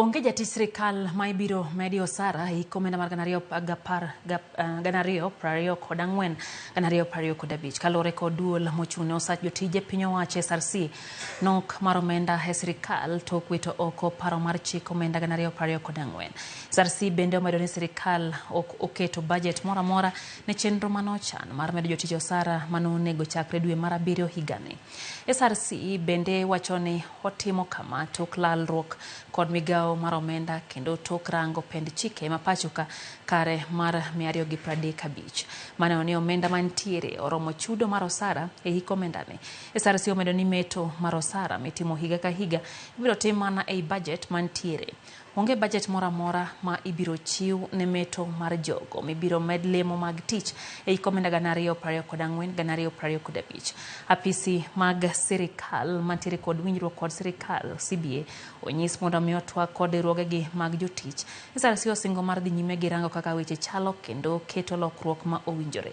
Onge jatij sirikal ma ibiro medi osara e hik omenda mar 2024, 2025 kaluwore kod duol mochung' ne osach jotije piny owacho SRC. Nok mar omenda e sirikal tok wito oko paro mar chik omenda 2024. SRC bende omedo ni sirikal ok oketo bajet moro amora ne chenro manochan mar medo jotich osara manonego chakre dwe mar abiriyo higani. SRC bende wacho ni otimo kama tok lalruok kod migawo mar omenda kendo tok rango pend chike ma pachoka kare mar 235 maneno ni omenda mantiere oromo chudo mar osara e hik omendani. SRC omedo ni meto mar osara mitimo higa ka higa ibiro tim mana ei bajet mantiere. Onge bajet moro amora ma ibiro chiw ne meto mar jogo mibiro med lemo mag tich e hik omenda 2024, 2025. Apisi mag sirikal mantiere kod winjruok kod sirikal CBA onyis mondo mi otwag kod riwruogegi mag jotich. SRC osingo mar dhi nyime gi rango kaka weche chalo kendo keto lokruok ma owinjore.